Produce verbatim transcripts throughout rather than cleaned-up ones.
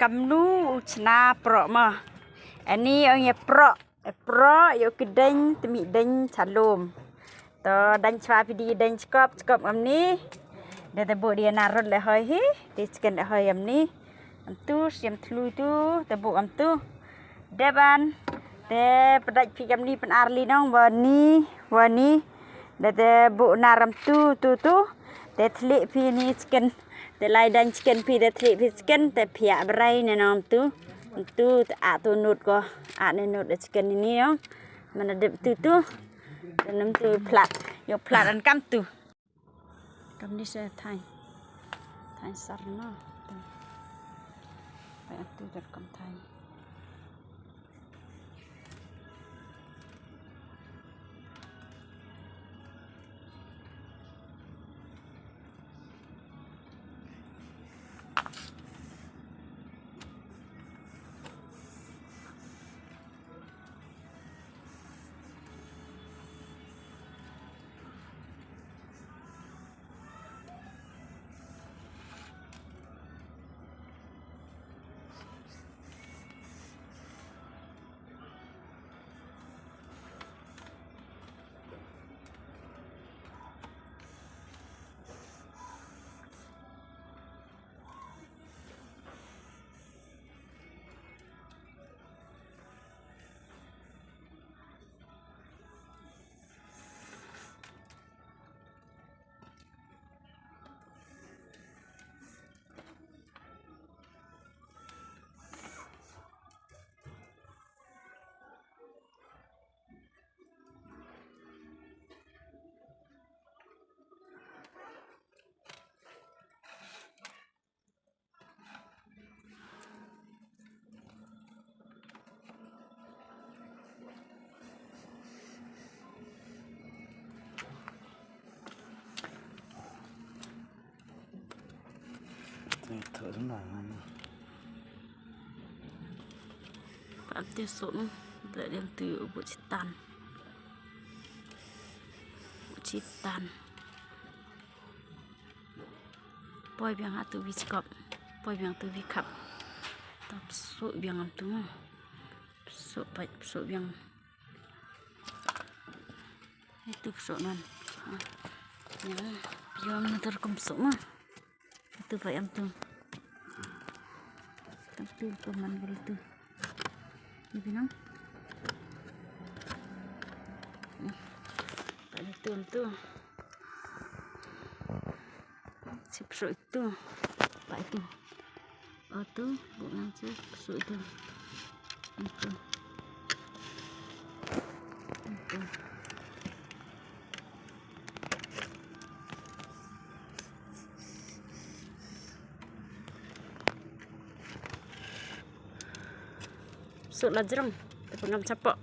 Kamnu u chna proh mo. Ani ong ya proh, proh yow ki deng, tmi deng chalum. To deng chwa phi di deng chkop, chkop kamni. De te bu di na rot le hoi hi, di chicken le hoi kamni. Amtu, siam tlu tu, te bu amtu. Deban, te pdait phi kamni pen arli nong, wani, wani. De te bu naram tu, tu, tu. Te thli phi ni chicken. Te lai dang chicken phi, te thli phi chicken, te phiah brai ne nong tu. Tu, te a tu nut ko, a ne nut de chicken ni nong. Mana dep tu tu. Te nam tu plat, yow plat an kamtu. Kamni se thaiñ. Thaiñ sar no. Pai atu jar kam thaiñ. Te thoh sum la ngan. Pam te sum, le dem tu u bu chitan. Bu chitan. Poi biang ha tu wi chkop. Poi biang tu wi khap. Tap su biang am tu ma. Su pai, su biang. Itu su nan. Ya, biang na tar kum su ma. Itu pai am tu. Tam tu ko man bul tu. Ni binang. Pai tu am tu. Sip su itu. Pai tu. O tu, bu ngan sip su itu. Itu. Itu. Su la jrong, te pengam chapoh.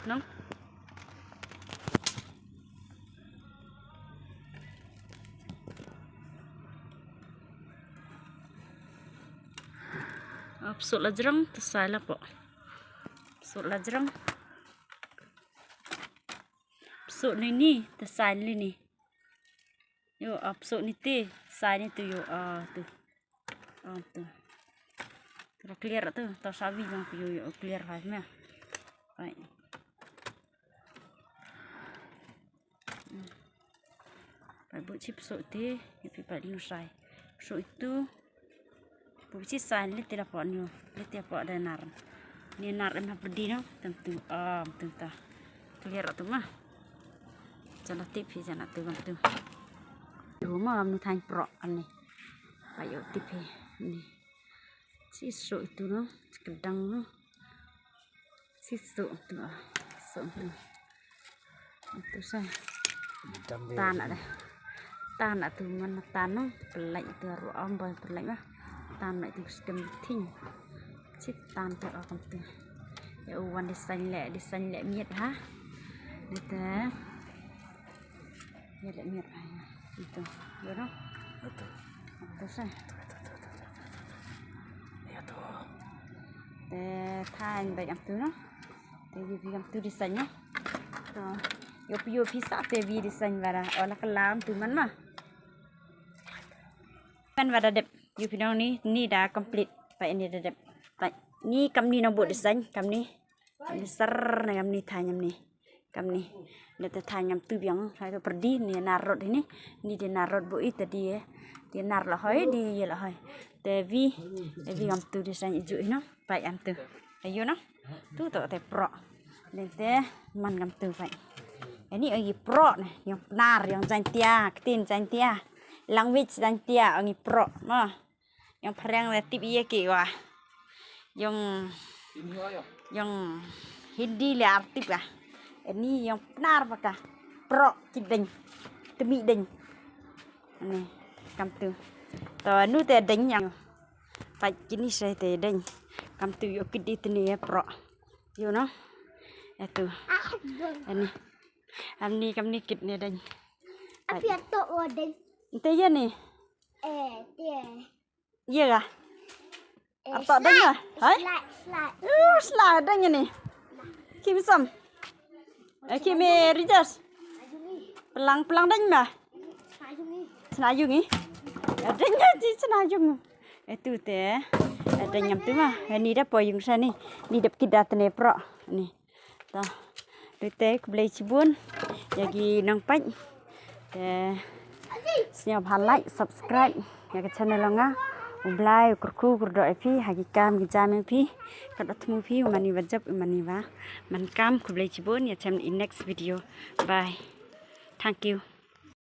Nong? Ap su la jrong, te sai la poh. Su la jrong. Su ni ni, te sai ni ni. Yo, ap su ni te, sai ni tu yo, ah, tu. Ah, tu. Tu clear tu, tu sabi jong tu yo, yo, clear hai me. Hai. Pai bu chip su te, ya pi pai nu sai. Su itu, Pu chi sa le ti la po niu, le ti po da nar. Ni nar em hap di no, tam tu, am, tam ta. Clear tu ma. Jana tip hi jana tu, am tu. Tu ma am nu thaiñ pro ani. Pa yo tip hi ni. Chi su itu no, chi kedang no. Chi su tu, su tu. Tu sa. Tan ada. Tan atu man tan no. Pelai tu aru am ba pelai ba. Tan mai tu stem thing. Chi tan tu akam tu. Ya u wan design le, design le miet ha. Nete. Ya le miet ha. Itu. Ya no. Itu. Tu sa. Itu, itu, itu, itu, itu, itu. Ya tu. Te thaiñ bai am tu no. Te yu pi am tu design no. To. Yo pi yo pi sa te wi design wara. Ola kalam tu man ma. Man wara dep. Yoo phi nong ni, ni da complete. Pait ni da dep. Pait ni kamni nong booh design, kamni. Kamni sar na kamni thaiñ kamni. Kamni. Ni te thaiñ kamtu biang, thaiñ tu pyrdi, ni nar rot hini. Ni di nar rot booh i te di, di nar la hoi, di ye la hoi. Te wi, te wi kamtu design i ju hino. Pait kamtu. Ayo no. Tu to te pro. Ni te man kamtu pait. Ini ong i pro ne, yong Pnar, yong Jaintia, ktien Jaintia. Language Jaintia, ong i pro. Ma. Yong Phareng le tip ye ki wa. Yong, yong Hindi le ar tip ka. Ini yong Pnar baka. Pro ki deng. Temi deng. Ni, kamtu. To nu te deng yong. Pait kini se te deng. Kamtu yo ki di teni ye pro. Yoo no. Etu. Ani. Ani kamni kit ne deng. Api ato o deng. Te ye ni. Eh, te. Ye ka? Eh, ar to deng ya? Slide, hai? Slide, slide. Uh, slide deng ni. Kim som. Eh, kim, eh, Rijas. Pelang, pelang deng ma. Sna yung i. Deng ya ji sna yung. Etu te. Deng yam tu ma. Ni da po yung sa ni. Ni dep ki da tene pro. Ni. To. Te khublei chibun ya ki nongpait. Te sñiaw bha like, subscribe ya ka channel yong nga. U Blai u kyrkhu kyrdoh ya phi ha ki kam ki jam yong phi. Kat u thmu phi u man i wa jop u man i wa man kam. Khublei chibun, ya chem i next video. Bye. Thank you.